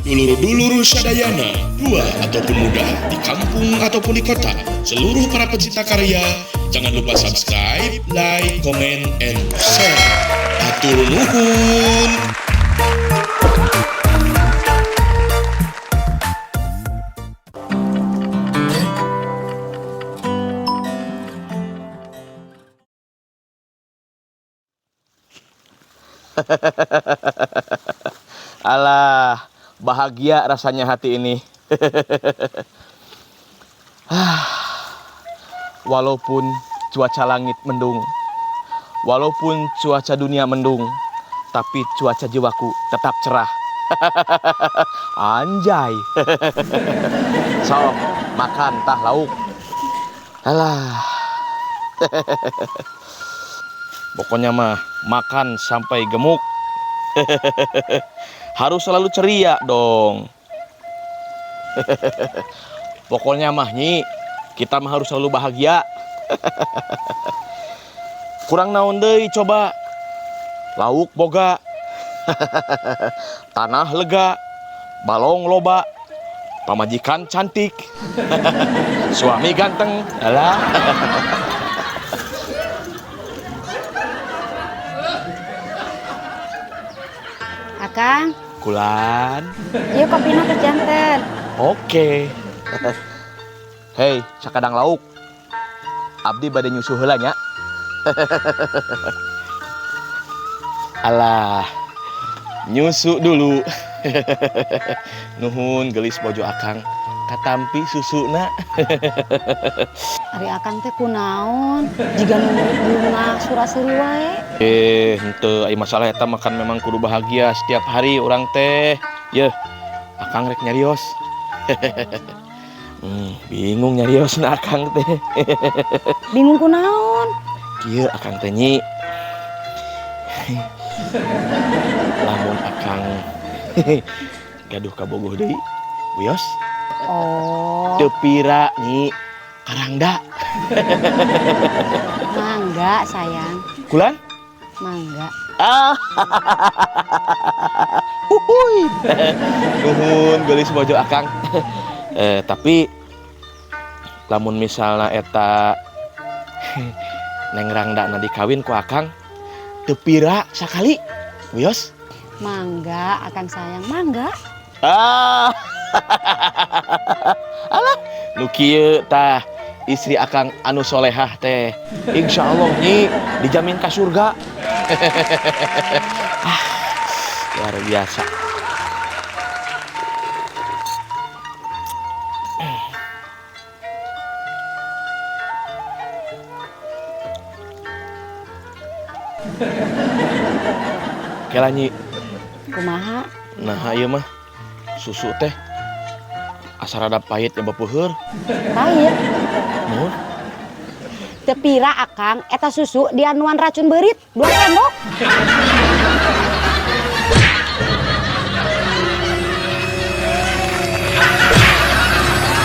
Dulur-dulur sadayana, tua ataupun muda, di kampung ataupun di kota, seluruh para pecinta karya, jangan lupa subscribe, like, comment, and share. Hatur nuhun. Alah, bahagia rasanya hati ini. Walaupun cuaca langit mendung, walaupun cuaca dunia mendung, tapi cuaca jiwaku tetap cerah. Anjay. Sok, makan tah lauk. Alah. Pokoknya mah makan sampai gemuk. Harus selalu ceria dong. Pokoknya mah, Nyi, kita mah harus selalu bahagia. Kurang naon deui coba? Lauk boga. Tanah lega, balong loba, pamajikan cantik, suami ganteng. Alah. Akang, Kulan. Ieu kopina teh janten. Oke. Hei, sakadang lauk. Abdi bade nyusu heula nya. Alah. Nyusu dulu. Nuhun geulis bojo akang. Katampi susuna. Ari akang teh kunaon? Jiga nu bunga sura-seuri wae. Eh, henteu ai masalah eta mah kan memang kudu bahagia setiap hari urang teh. Yeuh, akang rek nyarios. Bingung nyariosna akang teh. Bingung kunaon? Kieu akang teh, Nyi. Lamun akang gaduh kabogoh deui, wios. Oh. Teu pira, Nyi, karangda. Mangga, sayang. Kulan? Mangga. Ah. Huhuy. Nuhun geulis bojo akang. Tapi lamun misalna eta Neng Rangda na dikawin ku akang, teu pira sakali, wios. Mangga, akang sayang, mangga. Ah. Alah, nu kieu tah istri akang anu solehah teh. Insya Allah, Nyi, dijamin ka surga. Ah, luar biasa. Kela, Nyi. Kumaha? Nah, ieu mah susu teh asa rada pahit ya bapeuheur. Pahit. Nuhun. Teu pira akang eta susu dianuan racun beurit 2 sendok.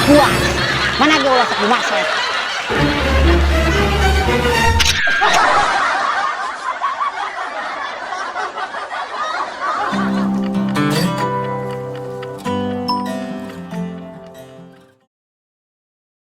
Buah. Mana ge ulah sok dimasak.